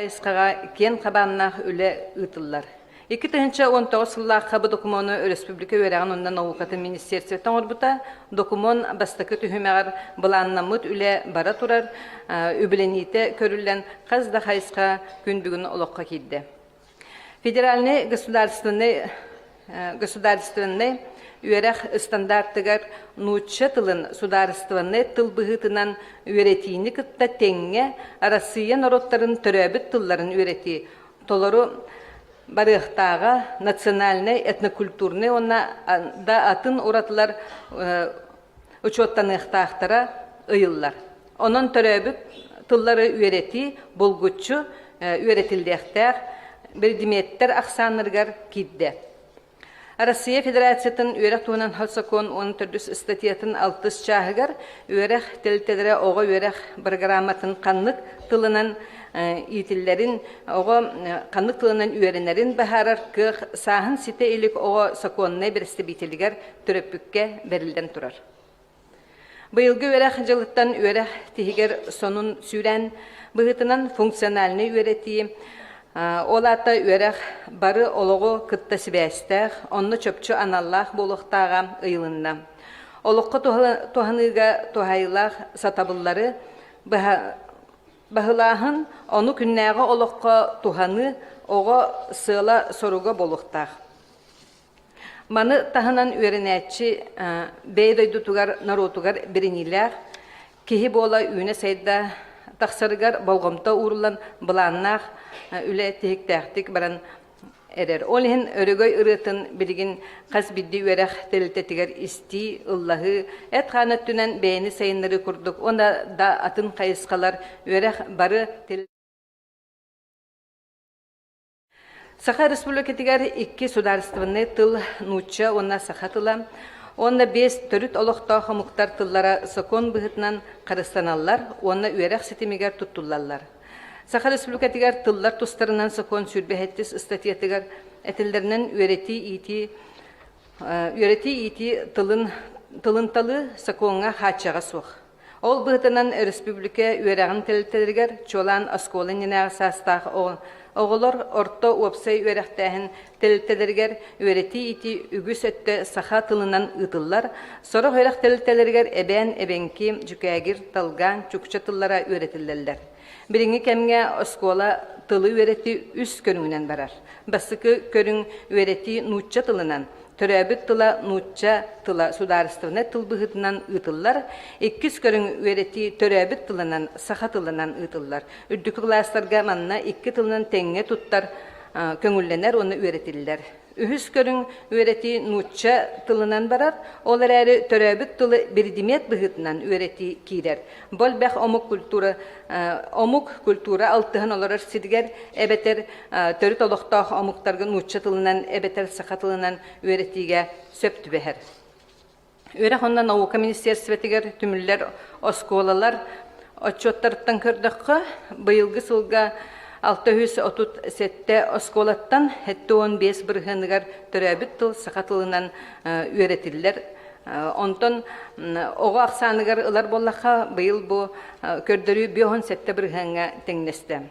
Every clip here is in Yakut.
Хайысхаҕа киэҥ хабааннаах үлэ ыытыллар. 2019 сыллаахха бу докумуону өрөспүүбүлүкэ үөрэҕин уонна наукатын министиэристибэтэ оҥорбута. Докумуон бастакы түһүмэҕэр былааннаммыт үлэ бара турар, үбүлэниитэ көрүллэн хас да хайысха күн бүгүн олоххо киирдэ. Федеральнай государственнай государственнай үөрэх ыстандаартыгар нуучча тылын судаарыстыбаннай тыл быһыытынан үөрэтиини кытта тэҥҥэ Арассыыйа норуоттарын төрөөбүт тылларын үөрэтии толору барыахтааҕа национальнай, этнокультурнай уонна да атын уратылар учуоттаныахтаахтара ыйыллар. Онон төрөөбүт тыллары үөрэтии булгуччу үөрэтиллиэхтээх биридимиэттэр ахсааннарыгар киирдэ. Россия Федерациятын үөрэх туһунан сокуон 14 ыстатыйатын алтыс чааһыгар үөрэх тэрилтэлэрэ оҕо үөрэх бырагырааматын ханнык тылынан иитиллэрин, оҕо ханнык тылынан үөрэнэрин быһаарар кыах сааһын ситэ илик оҕо сокуоннай бэрэстэбиитэлигэр төрөппүккэ бэриллэн турар. Быйылгы үөрэх дьылыттан үөрэх тиһигэр сонун сүүрээн быһыытынан функциональнай үөрэтии, ол аата үөрэх бары олоҕу кытта сибээстээх, онно чопчу аналлаах буолуохтааҕа ыйылынна. Олоххо туһаныыга туһаайыылаах сатабыллары баһылааһын, ону күннээҕи олоххо туһаныы оҕо сыала-соруга буолуохтаах. Маны таһынан үөрэнээччи бэйэ дойдутугар, норуотугар бэриниилээх киһи буола үүнэ-сайда тахсарыгар болҕомто ууруллан былааннаах үлэ тиһиктээхтик баран эрэр. Ол иһин өрөгөй ырыатын билигин хас биирдии үөрэх тэрилтэтигэр истии, ыллаһыы, эт-хаан өттүнэн бэйэни сайыннарыы курдук уонна да атын хайысхалар үөрэх бары Саха Республикатыгар икки судаарыстыбаннай тыл нуучча уонна саха тыла уонна биэс төрүт олохтоох омуктар тыллара сокуон быһыытынан харыстаналлар уонна үөрэх ситимигэр туттуллаллар. Саха Республикатыгар тыллар тустарынан сокуон 27 ыстатыйатыгар этиллэринэн үөрэтии-иитии үөрэтии-иитии тылын тылын талыы сокуоҥҥа хааччаҕа суох. Ол быһыытынан өрөспүүбүлүкэ үөрэҕин тэрилтэлэригэр, чуолаан оскуола иннинээҕи саастаах оҕолор орто уопсай үөрэхтээһин тэрилтэлэригэр үөрэтии-иитии үгүс өттө саха тылынан ыытыллар. Сорох үөрэх тэрилтэлэригэр эбээн, эбэҥки, дьүкээгир, талгаан, чукча тыллара үөрэтиллэллэр. Билиҥҥи кэмҥэ оскуола тылы үөрэтии үс көрүҥүнэн барар. Бастакы көрүҥ үөрэтии нуучча тылынан, Төрөөбүт тыла нуучча тыла судаарыстыбаннай тыл быһыытынан ыытыллар. Иккис көрүҥ үөрэтии төрөөбүт тылынан, саха тылынан ыытыллар. Үрдүкү кылаастарга манна икки тылынан тэҥҥэ туттар көҥүллэнэр уонна үөрэтиллэр. Үһүс көрүҥ үөрэтии нуучча тылынан барар, ол эрээри төрөөбүт тылы биридимиэт быһыытынан үөрэтии киирэр. Бу элбэх омук культура омук культура алтыһан олорор сиригэр эбэтэр төрүт олохтоох омуктарга нуучча тылынан эбэтэр саха тылынан үөрэтиигэ сөп түбэһэр. Үөрэх уонна наука министиэристибэтигэр түмүллэр оскуолалар отчуоттарыттан көрдөххө, быйылгы сылга 637 оскуолаттан 75 бырыһыаныгар төрөөбүт тыл саха тылынан үөрэтиллэр. Онтон оҕо ахсааныгар ылар буоллахха, быйыл бу көрдөрүү 57 бырыһыаҥҥа тэҥнэстэ.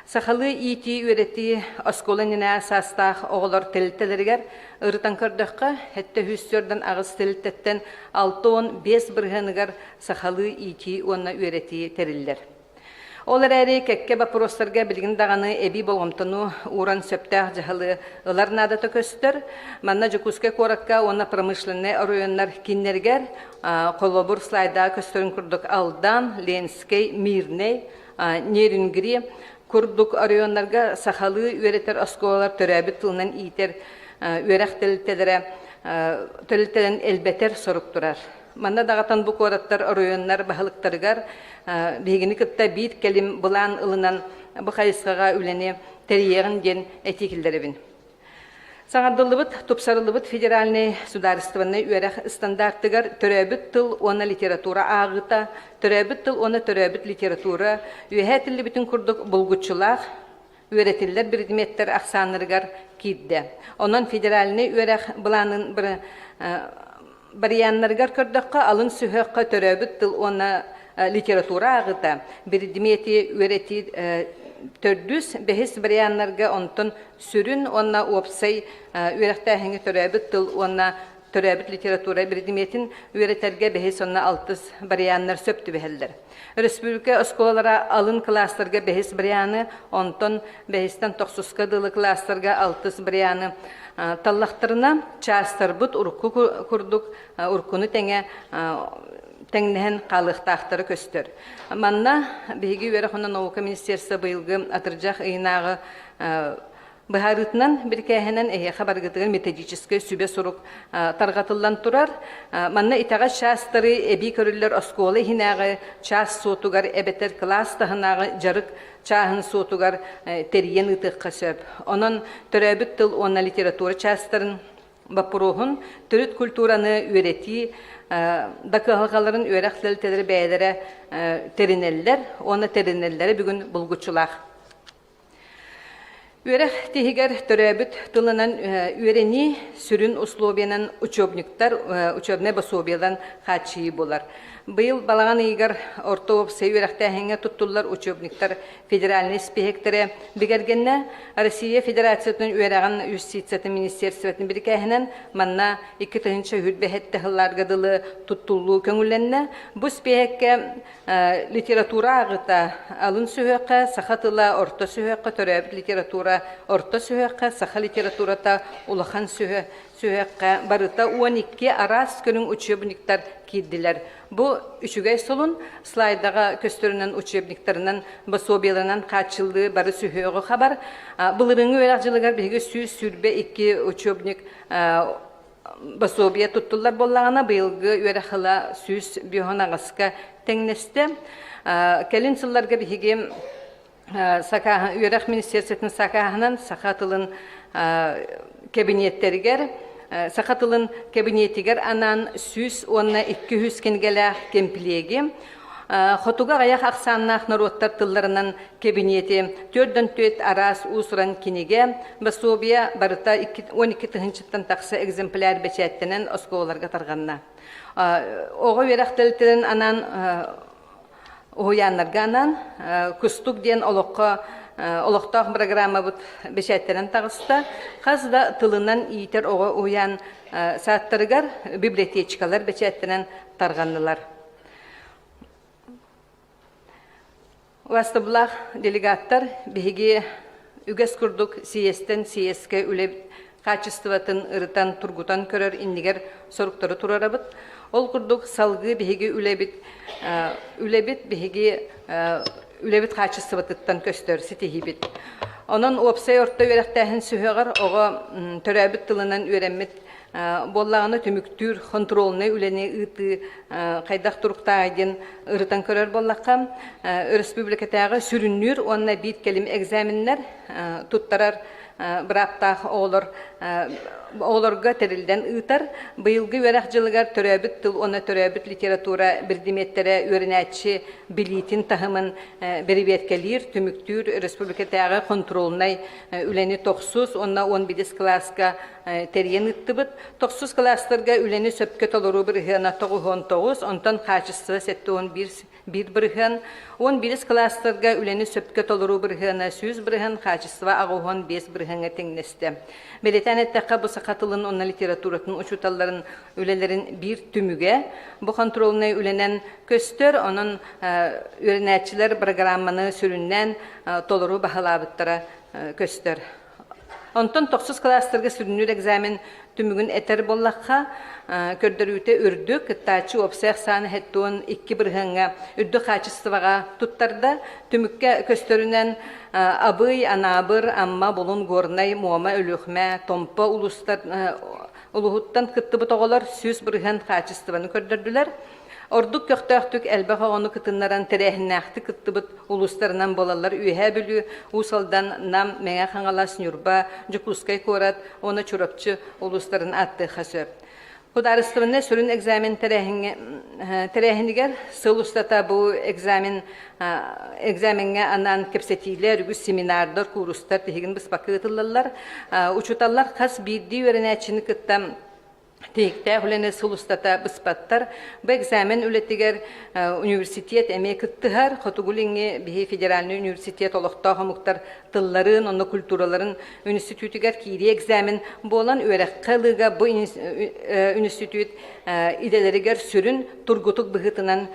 Сахалыы иитии-үөрэтии оскуола иннинэ саастаах оҕолор тэрилтэлэригэр ырытан көрдөххө, 748 тэрилтэттэн 65 бырыһыаныгар сахалыы иитии уонна үөрэтии тэриллэр. Ол эрээри кэккэ боппуруостарга билигин даҕаны эбии болҕомтону ууран сөптөөх дьаһалы ылар наадата көстөр. Манна Дьокуускай куоракка уонна промышленнай оройуоннар кииннэригэр холобур слайдаҕа көстөрүн курдук Алдан, Ленскэй, Мирнэй, Нерюнгри курдук оройуоннарга сахалыы үөрэтэр оскуолалар төрөөбүт тылынан иитэр үөрэх тэрилтэлэрэ тэрилтэлэрин элбэтэр сорук турар. Манна даҕатан бу куораттар оройуоннар баһылыктарыгар биһигини кытта биир кэлим былаан ылынан бу хайысхаҕа үлэни тэрийиэҕин диэн этии киллэрэбин. Саҥардыллыбыт, тупсарыллыбыт федеральнай судаарыстыбаннай үөрэх ыстандаартыгар төрөөбүт тыл уонна литература ааҕыыта, төрөөбүт тыл уонна төрөөбүт литература үөһээ этиллибитин курдук булгуччулаах үөрэтиллэр предметтэр ахсааннарыгар киирдэ. Онон федеральнай үөрэх былаанын барыйааннарыгар көрдөххө, алын сүһүөххэ төрөөбүт тыл уонна литература ааҕыыта, биридимиэти үөрэтии Төрдүс, бэһис варианнарга онтон сүрүн уонна уопсай үөрэхтээһиҥҥэ төрөөбүт тыл уонна төрөөбүт литература биридимиэтин үөрэтэргэ бэһис уонна алтыс варианнар сөп түбэһэллэр. Өрөспүүбүлүкэ оскуолалара алын кылаастарга бэһис варианы, онтон бэһистэн тохсуска дылы кылаастарга алтыс варианы таллахтарына, чаастарбыт урукку курдук уруккуну тэҥэ тэҥнэһэн хаалыахтаахтара көстөр. Манна биһиги үөрэх уонна наука министерство быйылгы атырдьах ыйынааҕы быһаарыытынан бирикээһинэн эһиэхэ барыгытыгар методическай сүбэ сурук тарҕатыллан турар. Манна итэҕэс чаастары эбии көрүллэр оскуола иһинээҕи чаас суотугар эбэтэр кылаас таһынааҕы дьарык чааһын суотугар тэрийэн ыытыахха сөп. Онон төрөөбүт тыл уонна литература чаастарын боппуруоһун төрүт культураны үөрэтии да кыһалҕаларын үөрэх тэрилтэлэрэ бэйэлэрэ тэринэллэр уонна тэринэллэрэ бүгүн булгуччулаах. Үөрэх тиһигэр төрөөбүт тылынан үөрэнии сүрүн условиянан учебниктар, учебнай пособиелан хааччыйыы буолар. Быйыл балаҕан ыйыгар орто уопсай үөрэхтээһиҥҥэ туттуллар учебниктар федеральнай испииһэктэрэ бигэргэннэ. Россия Федерациятын үөрэҕин юстициятын министерствотын бирикээһинэн манна 2027 сылларга дылы туттуллуу көҥүллэннэ. Бу испииһэккэ литература ааҕыта алын сүһүөххэ, саха тыла орто сүһүөххэ, төрөөбүт литература орто сүһүөххэ, саха литературата улахан сүһүөххэ барыта 12 араас көрүҥ учебниктар киирдилэр. Бу үчүгэй солун слайдаҕа көстөрүнэн учебниктарынан, пособиеларынан хааччыллыы бары сүһүөҕү хабар. Былырыыҥҥы үөрэх дьылыгар биһиги 122 учебник пособие туттуллар буоллаҕына, быйылгы үөрэх ыла 158-ка тэҥнэстэ. Кэлин сылларга биһиги үөрэх министерствотын сакааһынан саха тылын кэбиниэттэригэр саха тылын кэбиниэтигэр анаан 100 уонна 200 кинигэлээх кэмпилиэги хотугу аҕыйах ахсааннаах норуоттар тылларынан кэбиниэти 44 араас уус-уран кинигэ пособие барыта 12 тыһыынчаттан тахса экземпляр бэчээттэнэн оскуолаларга тарҕанна. Оҕо үөрэх тэрилтэлэрин анаан уһуйааннарга анаан Кустук диэн олоххо олохтоох программабыт бэчээттэнэн таҕыста. Хас да тылынан иитэр оҕо уһуйаан сааттарыгар библиотечкалар бэчээттэнэн тарҕаннылар. Убаастабыллаах делегаттар, биһиги үгэс курдук съезтэн съезкэ үлэ хаачыстыбатын ырытан, тургутан көрөр иннигэр соруктары туруорабыт. Ол курдук салгыы биһиги үлэбит үлэбит биһиги үлэбит хаачыстыбатыттан көстөр ситиһиибит. Онон уопсай орто үөрэхтээһин сүһүөҕэр оҕо төрөөбүт тылынан үөрэммит буоллаҕына түмүктүүр хонтуруолунай үлэни ыытыы хайдах туруктааҕый диэн ырытан көрөр буоллахха, өрөспүүбүлүкэтээҕи сүрүннүүр уонна биир кэлим экзаменнар туттарар бырааптаах оҕолор оҕолорго тэриллэн ыытар. Быйылгы үөрэх дьылыгар төрөөбүт тыл уонна төрөөбүт литература биридимиэттэрэ үөрэнээччи билиитин таһымын бэрэбиэркэлиир, түмүктүүр республикатааҕы хонтуруолунай үлэни тохсус уонна 11 кылааска тэрийэн ыыттыбыт. Тохсус кылаастарга үлэни сөпкө толоруу бырыһыана 99, онтон хаачыстыба 71 бырыһыан. 11 кылаастарга үлэни сөпкө толоруу бырыһыана 100%, хаачыстыба 85 бырыһыаҥҥа тэҥнэстэ. Бэлиэтээн эттэххэ, бу саха тылын уонна литературатын учууталларын үлэлэрин биир түмүгэ. Бу хонтуруолунай үлэнэн көстөр, онон үөрэнээччилэр программаны сүрүннээн толору баһылаабыттара көстөр. Онтон тохсус кылаастарга сүрүннүүр экзамен түмүгүн этэр буоллахха, көрдөрүүтэ үрдүк, кыттааччы уопсай ахсаана 72 бырыһыаҥҥа үрдүк хаачыстыбаҕа туттарда. Түмүккэ көстөрүнэн Абый, Анаабыр, Амма, Булун, Горнай, Муома, Өлүөхүмэ, Томпо улуустар улууһуттан кыттыбыт оҕолор 100% хаачыстыбаны көрдөрдүлэр. Ордук көхтөөхтүк элбэх оҕону кытыннаран тэрээһиннээхтик кыттыбыт улуустарынан буолаллар Үөһээ Бүлүү, Уус Алдан, Нам, Мэҥэ Хаҥалас, Ньурба, Дьокуускай куорат уонна Чурапчы улуустарын ааттыахха сөп. Судаарыстыбаннай сүрүн экзамен тэрээһинигэр сыл устата бу экзамен экзамеҥҥа анаан кэпсэтиилэр, үгүс семинардар, куурустар тиһигин быспакка ыытыллаллар. Учууталлар хас биирдии үөрэнээччини кытта Тиһиктээх үлэни сыл устата быспаттар. Бу экзамен үлэтигэр университет эмиэ кыттыһар. Хотугу Илиҥҥи биһи федеральный университет олохтоох омуктар тылларын уонна культураларын үнүстүтүүтүгэр киирии экзамен буолан үөрэххэ ылыыга бу үнүстүтүүт идэлэригэр сүрүн тургутук быһыытынан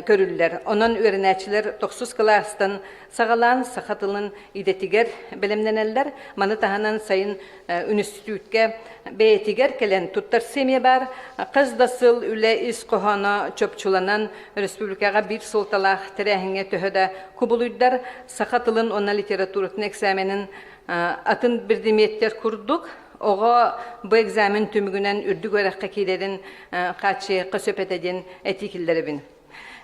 көрүллэр. Онон үөрэнээччилэр тохсус кылаастан саҕалаан саха тылын идэтигэр бэлэмнэнэллэр. Маны таһынан сайын үнүстүтүүткэ бэйэтигэр кэлэн туттарсыы эмиэ баар. Хас да сыл үлэ ис хоһооно чопчуланан республикаҕа биир суолталаах тэрээһиҥҥэ төһө да кубулуйдар, саха тылын уонна литературатын экзаменын атын бирдимиэттэр курдук оҕо бу экзамен түмүгүнэн үрдүк үөрэххэ киирэрин хааччыйыахха сөп этэ диэн этии киллэрэбин.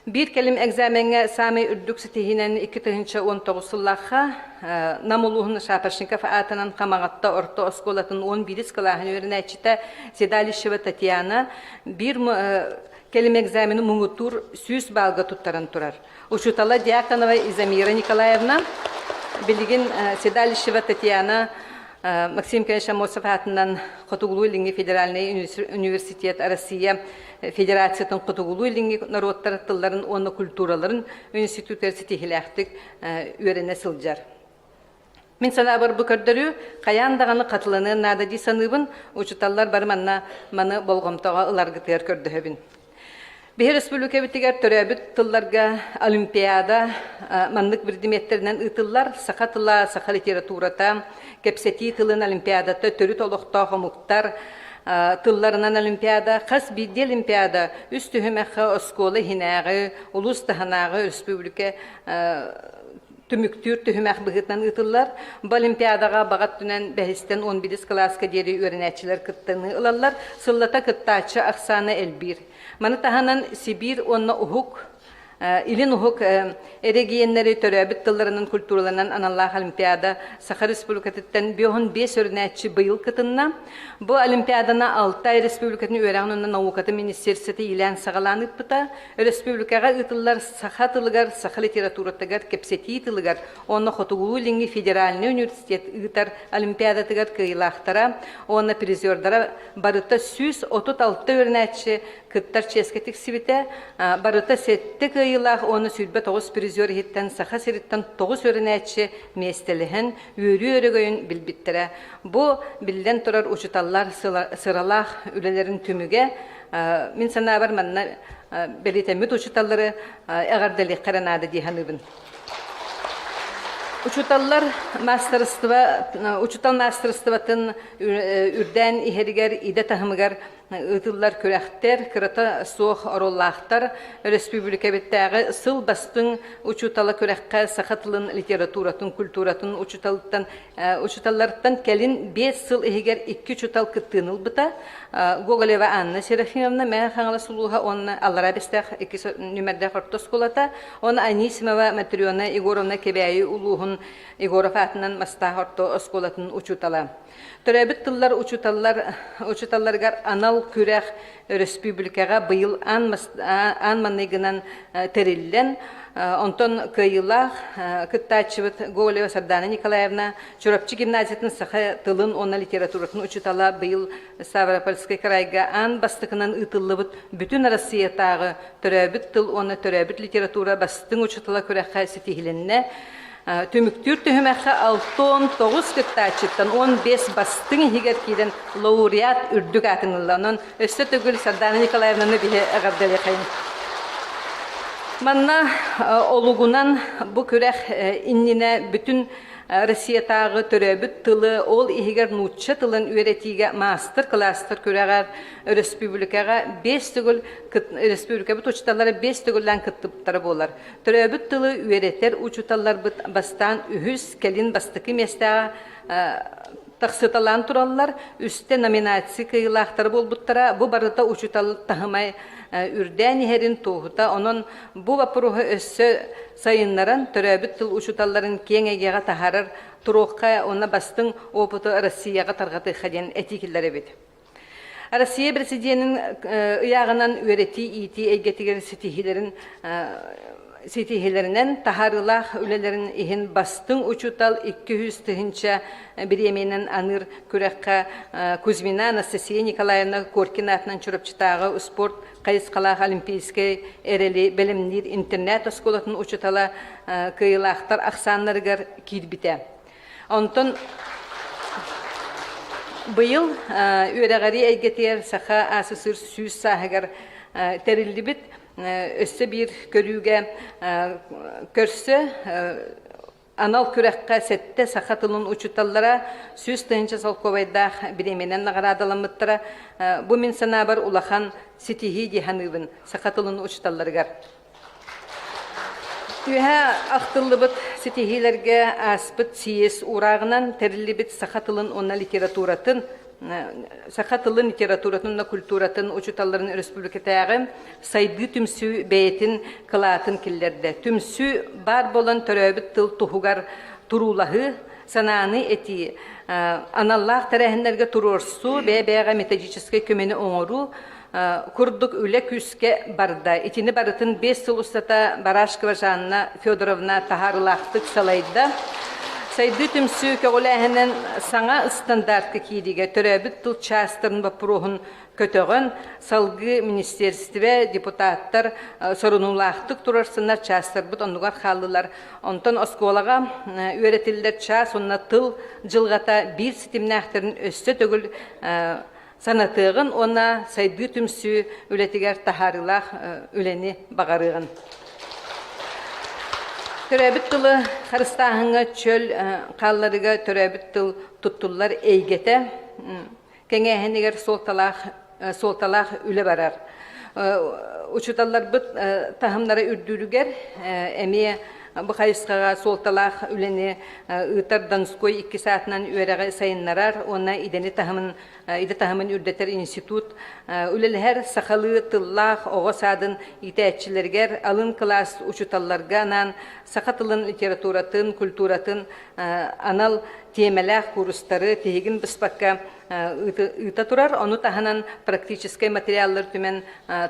Биир кэлим экзамеҥҥа саамай үрдүк ситиһиинэн 2019 сыллаахха Нам улууһун Шапошников аатынан Хамаҕатта орто оскуолатын 11 кылааһын үөрэнээччитэ Седалищева Татьяна биир кэлим экзамены муҥутуур 100 баалга туттаран турар. Учуутала Дьяконова Изамира Николаевна, билигин Седалищева Татьяна Максим Николаевич Аммосов аатынан Хотугулуу-Илиҥҥи федеральнай университет Россия Федерациятын Хотугулуу-Илиҥҥи норуоттар тылларын уонна культураларын институтугар ситиһиилээхтик үөрэнэ сылдьар. Мин санаабар бу көрдөрүү хайаан даҕаны хатыланыан наада дии саныыбын, учууталлар бары манна маны болҕомтоҕо ыларгытыгар көрдөһөбүн. Биһи республикабытыгар төрөөбүт тылларга олимпиада маннык биридимиэттэринэн ыытыллар. Саха тыла, саха литературата, кэпсэтии тылын олимпиадата, төрүт олохтоох омуктар тылларынан олимпиада, хас биирдии олимпиада үс түһүмэххэ оскуола иһинээҕи, улуус таһынааҕы республика түмүктүүр түһүмэх быһыытынан ыытыллар. Бу олимпиадаҕа баҕа өттүнэн бэһистэн 11 кылааска диэри үөрэнээччилэр кыттыыны ылаллар. Сыллата кыттааччы ахсаана элбиир. Маны таһынан Сибиир уонна Уһук Илин Уһук эрэгийиэннэри төрөөбүт тылларынан культураларынан аналлаах олимпиада Саха Республикатыттан 55 үөрэнээччи быйыл кытынна. Бу олимпиаданы Алтай Республикатын үөрэҕин уонна наукатын министерствота иилээн-саҕалаан ыыппыта. Өрөспүүбүлүкэҕэ ыытыллар саха тылыгар, саха литературатыгар, кэпсэтии тылыгар уонна Хотугулуу-Илиҥҥи федеральнай университет ыытар олимпиадатыгар кыайыылаахтара уонна призердара барыта 136 үөрэнээччи кыттар чиэскэ тиксибитэ. Барыта сэттэ кыайыылаах уонна 29 призер иһиттэн Саха сириттэн 9 үөрэнээччи миэстэлэһэн үөрүү өрөгөйүн билбиттэрэ. Бу, биллэн турар, учууталлар сыралаах үлэлэрин түмүгэ. Мин санаабар, манна бэлиэтэммит учууталлары эҕэрдэлиэххэ эрэ наада дии саныыбын. Учууталлар маастарыстыба, учуутал маастарыстыбатын үрдээн иһэригэр идэ таһымыгар ыытыллар күрэхтэр кырата суох оруоллаахтар. Өрөспүүбүлүкэбиттээҕи сыл бастыҥ учуутала күрэххэ саха тылын, литературатын, культуратын учууталыттан учууталларыттан кэлин 5 сыл иһигэр икки учуутал кыттыыны ылбыта. Гоголева Анна Серафимовна Мэҥэ Хаҥалас улууһа уонна Аллараа Бэстээх икки нүмердээх орто оскуолата, уонна Анисимова Матрена Егоровна Кэбээйи улууһун Егоров аатынан Мастаах орто оскуолатын учуутала. Төрөөбүт тыллар учууталлар учууталларыгар анал күрэх өрөспүүбүлүкэҕэ быйыл аан, аан маҥнайгынан тэриллэн, онтон кыайыылаах кыттааччыбыт Гоголева Сардана Николаевна Чурапчы гимназиятын саха тылын уонна литературатын учуутала быйыл Ставропольскай крайга аан бастакынан ыытыллыбыт бүтүн Россиятааҕы төрөөбүт тыл уонна төрөөбүт литература бастыҥ учуутала күрэххэ ситиһилиннэ. Түмүктүүр түһүмэххэ 69 кыттааччыттан 15 бастыҥ иһигэр киирэн лауреат үрдүк аатын ылла. Онон өссө төгүл Сардана Николаевнаны биһи эҕэрдэлиэхэйин. Манна олугунан бу күрэх иннинэ бүтүн Россиятааҕы төрөөбүт тылы, ол иһигэр нуучча тылын үөрэтиигэ маастар-кылаастар күрэҕэр өрөспүүбүлүкэҕэ биэс төгүл республикабыт учууталлара биэс төгүллээн кыттыбыттара буолар. Төрөөбүт тылы үөрэтэр учууталларбыт бастаан үһүс, кэлин бастакы миэстэҕэ тахсыталаан тураллар, үстэ номинация кыайыылаахтара буолбуттара. Бу барыта учуутал таһыма үрдээн иһэрин туоһута. Онон бу боппуруоһу өссө сайыннаран, төрөөбүт тыл учууталларын киэҥ эйгэҕэ таһаарар туруохха уонна бастыҥ опыту Россияҕа тарҕатыахха диэн этии киллэрэбит. Россия президенин ыйааҕынан үөрэтии-иитии эйгэтигэр ситиһиилэрин Ситиһиилэринэн таһаарыылаах үлэлэрин иһин бастыҥ учуутал 200 тыһыынча бириэмийэнэн аныыр күрэххэ Кузьмина Анастасия Николаевна Коркин аатынан Чурапчытааҕы спорт хайысхалаах олимпийскай эрэли бэлэмниир интернат-оскуолатын учуутала кыайыылаахтар ахсааннарыгар киирбитэ. Онтон быйыл үөрэҕирии эйгэтигэр Саха АССР 100 сааһыгар тэриллибит өссө биир көрүүгэ көрсө анал күрэххэ сэттэ саха тылын учууталлара 100 тыһыынча солкуобайдаах бириэмэнэн наҕараадаламмыттара. Бу мин санаабар улахан ситиһии дии саныыбын саха тылын учууталларыгар. Үөһэ ахтыллыбыт ситиһиилэргэ ааспыт сийиэс уурааҕынан тэриллибит саха тылын уонна литературатын саха тылын, литературатын уонна культуратын учууталларын өрөспүүбүлүкэтээҕи сайдыы түмсүү бэйэтин кылаатын киллэрдэ. Түмсүү баар буолан төрөөбүт тыл туһугар туруулаһыы, санааны этии, аналлаах тэрээһиннэргэ туруорсуу, бэйэ-бэйэҕэ методическай көмөнү оҥоруу курдук үлэ күүскэ барда. Итини барытын 5 сыл устата Барашкова Жанна Федоровна таһаарыылаахтык салайда. Сайдыы түмсүү көҕүлээһинэн саҥа ыстандартка киириигэ төрөөбүт тыл чаастарын боппуруоһун көтөҕөн, салгыы министиэристибэ, депутаттар сорунуулаахтык турарсыннар чаастарбыт оннугар хааллылар. Онтон оскуолаҕа үөрэтиллэр чаас уонна тыл дьылҕата биир ситимнээхтэрин өссө төгүл санатыаҕын уонна сайдыы түмсүү үлэтигэр таһаарыылаах үлэни баҕарыаҕын. Төрөөбүт тылы харыстааһыҥҥа чөл хаалларыыга төрөөбүт тыл туттуллар эйгэтэ кэҥээһинигэр суолталаах суолталаах үлэ барар. Учууталларбыт таһымнара үрдүүрүгэр эмиэ бу хайысхаҕа суолталаах үлэни ыытар Донской иккис аатынан үөрэҕи сайыннарар уонна идэни таһымын идэ таһымын үрдэтэр институт үлэлэһэр сахалыы тыллаах оҕо саадын иитээччилэригэр алын кылаас учууталларга анаан саха тылын литературатын, культуратын анал тиэмэлээх куурустары тиһигин быспакка ыыта турар. Ону таһынан практическай материаллар түмэн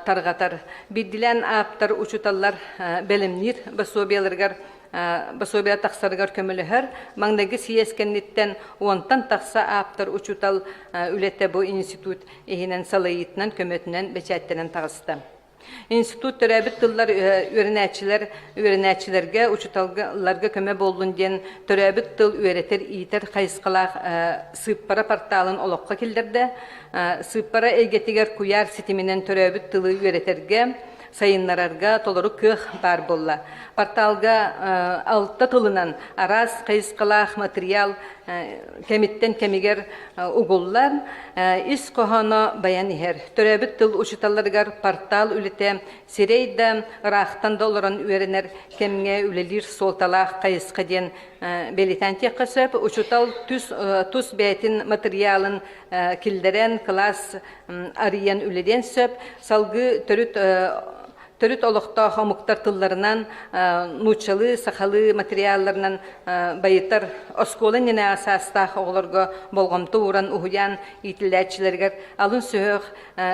тарҕатар. Биирдилээн ааптар учууталлар бэлэмниир пособиеларыгар пособие тахсарыгар көмөлөһөр. Маҥнайгы съезд кэнниттэн уонтан тахса ааптар учуутал үлэтэ бу институт иһинэн салайыытынан көмөтүнэн бэчээттэнэн таҕыста. Институт төрөөбүт тыллар үөрэнээччилэр үөрэнээччилэргэ, учууталларга көмө буоллун диэн төрөөбүт тыл үөрэтэр-иитэр хайысхалаах сыыппара порталын олоххо киллэрдэ. Сыыппара эйгэтигэр куйаар ситиминэн төрөөбүт тылы үөрэтэргэ, сайыннарарга толору кыах баар буолла. Порталга алта тылынан араас хайысхалаах матырыйаал кэмиттэн кэмигэр угуллар, ис хоһооно байан иһэр. Төрөөбүт тыл учууталларыгар портал үлэтэ сирэй да, ыраахтан да олорон үөрэнэр кэмҥэ үлэлиир суолталаах хайысха диэн бэлиэтээн этиэххэ сөп. Учуутал тус бэйэтин матырыйаалын киллэрэн, кылаас арыйан үлэлиэн сөп. Салгыы төрүт төрүт олохтоох омуктар тылларынан нууччалыы, сахалыы материалларынан байытар оскуола иннинээҕи саастаах оҕолорго болҕомто ууран уһуйаан иитиллээччилэригэр алын сүһүөх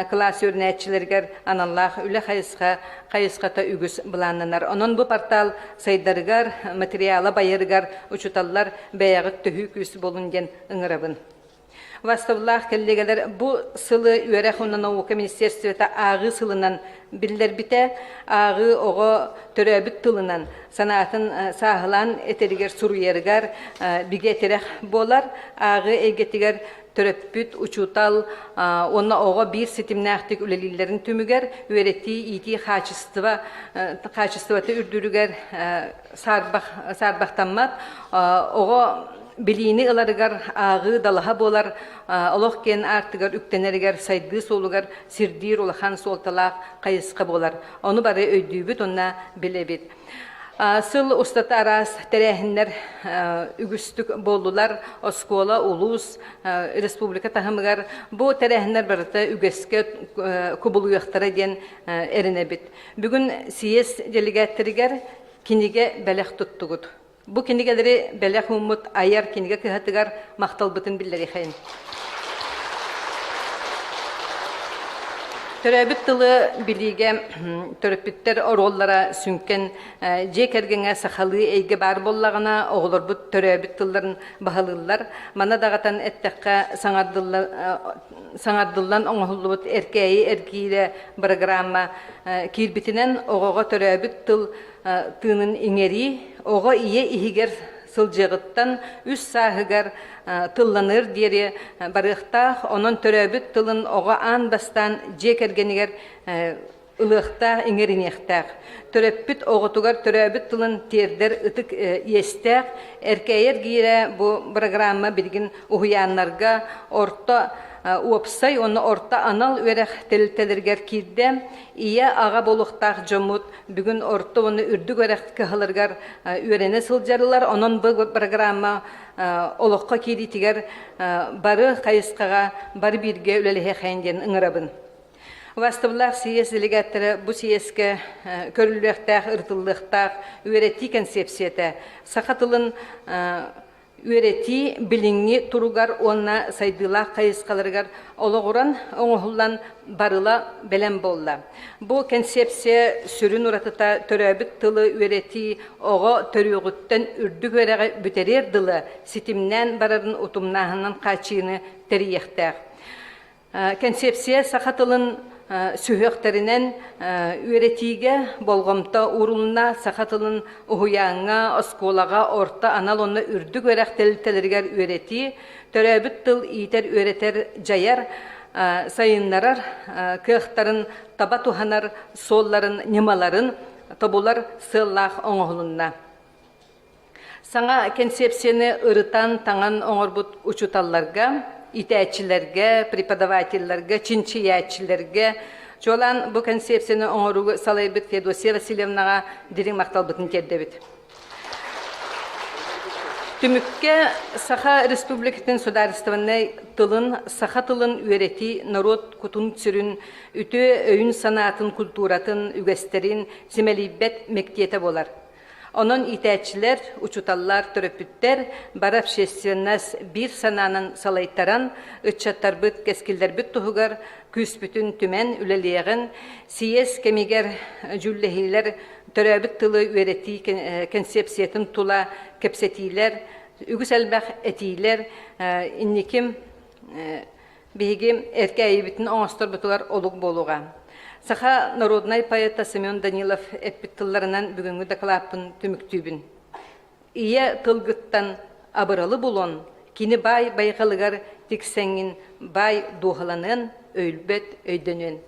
кылаас үөрэнээччилэригэр аналлаах үлэ хайысха хайысхата үгүс былааннанар. Онон бу портал сайдарыгар, материала байарыгар учууталлар бэйэҕит төһүү күүс буолун диэн ыҥырабын. Ваставлаах кэллиэгэлэр бу сылы үөрэх уонна наука министерствота ааҕыы сылынан биллэрбитэ. Ааҕыы оҕо төрөөбүт тылынан санаатын сааһылаан этэригэр, суруйарыгар бигэ тирэх буолар. Ааҕыы эйгэтигэр төрөппүт, учуутал уонна оҕо биир ситимнээхтик үлэлииллэрин түмүгэр үөрэтии, иитии хаачыстыба хаачыстыбата үрдүүрүгэр саарбах саарбахтаммат. Оҕо билиини ыларыгар ааҕыы далаһа буолар, олох киэн аартыгар үктэнэригэр сайдыы суолугар сирдиир улахан суолталаах хайысха буолар. Ону бары өйдүүбүт уонна билэбит. Сыл устата араас тэрээһиннэр үгүстүк буоллулар. Оскуола, улуус, республика таһымыгар бу тэрээһиннэр барыта үгэскэ кубулуйуохтара диэн эрэнэбит. Бүгүн съезд делегаттарыгар кинигэ бэлэх туттугут. Бу кинигэлэри бэлэх ууммут айар кинигэ кыһатыгар махталбытын биллэриэхэйин. Төрөөбүт тылы билиигэ төрөппүттэр оруоллара сүҥкэн. Дьиэ кэргэҥҥэ сахалыы эйгэ баар буоллаҕына, оҕолорбут төрөөбүт тылларын баһылыыллар. Манна даҕатан эттэххэ, саҥардыллан оҥоһуллубут Эркээйи эргиирэ бырагыраамма киирбитинэн оҕоҕо төрөөбүт тыл тыынын иҥэрии, оҕо ийэ иһигэр сылдьыаҕыттан үс сааһыгар тылланыар диэри барыахтаах, онон төрөөбүт тылын оҕо аан бастаан дьиэ кэргэнигэр ылыахтаах, иҥэриниэхтээх. Төрөппүт оҕотугар төрөөбүт тылын тиэрдэр ытык иэстээх. Эркээйи эргиирэ бу программа билигин уһуйааннарга орто уопсай уонна орто анал үөрэх тэрилтэлэригэр киирдэ. Ийэ, аҕа буолуохтаах дьоммут бүгүн орто уонна үрдүк үөрэх кыһаларыгар үөрэнэ сылдьаллар. Онон бу программа олоххо киириитигэр бары хайысхаҕа бары бииргэ үлэлэһиэхэйин диэн ыҥырабын. Убаастабыллаах сийиэс делегаттара бу сийиэскэ көрүллүөхтээх, ырытыллыахтаах үөрэтии концепцията саха тылын үөрэтии билиҥҥи туругар уонна сайдыылаах хайысхаларыгар олоҕуран оҥоһуллан барыла бэлэм буолла. Бу кэнсиэпсийэ сүрүн уратыта төрөөбүт тылы үөрэтии оҕо төрүөҕүттэн үрдүк үөрэҕи бүтэриэр дылы ситимнээн барарын утумнааһынынан хааччыйыыны тэрийиэхтээх. Кэнсиэпсийэ саха тылын сүһүөхтэринэн үөрэтиигэ болҕомто уурулунна, саха тылын уһуйааҥҥа, оскуолаҕа, орто анал уонна үрдүк үөрэх тэрилтэлэригэр үөрэтии, төрөөбүт тыл иитэр-үөрэтэр дьайар, сайыннарар кыахтарын таба туһанар суолларын, ньымаларын тобулар сыаллаах оҥоһулунна. Саҥа кэнсиэпсийэни ырытан, таҥан оҥорбут учууталларга, иитээччилэргэ, преподавателлэргэ, чинчийээччилэргэ, чуолаан бу кэнсиэпсийэни оҥорууга салайбыт Феодосия Васильевнаҕа дириҥ махталбытын тиэрдэбит. Түмүккэ Саха Республикатын судаарыстыбаннай тылын, саха тылын үөрэтии норуот кутун-сүрүн, үтүө өйүн-санаатын, культуратын, үгэстэрин симэлийбэт мэктиэтэ буолар. Онон иитээччилэр, учууталлар, төрөппүттэр бары общественность биир санаанан салайтаран, ыччаттарбыт, кэскиллэрбит туһугар күүспүтүн түмэн үлэлиэҕин, сийиэс кэмигэр дьүүллэһиилэр, төрөөбүт тылы үөрэтии кэнсиэпсийэтин тула кэпсэтиилэр, үгүс элбэх этиилэр инники Биһиги эркээйибитин оҥосторбутугар олук буолуоҕа. Саха народнай поэта Семен Данилов эппит тылларынан бүгүҥҥү дакылааппын түмүктүүбүн. Ийэ тылгыттан абыралы булан, кини баай байҕалыгар тиксэҥҥин баай дууһаланыан, өйбөт өйдөнүөн.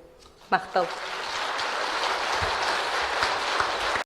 Махтал.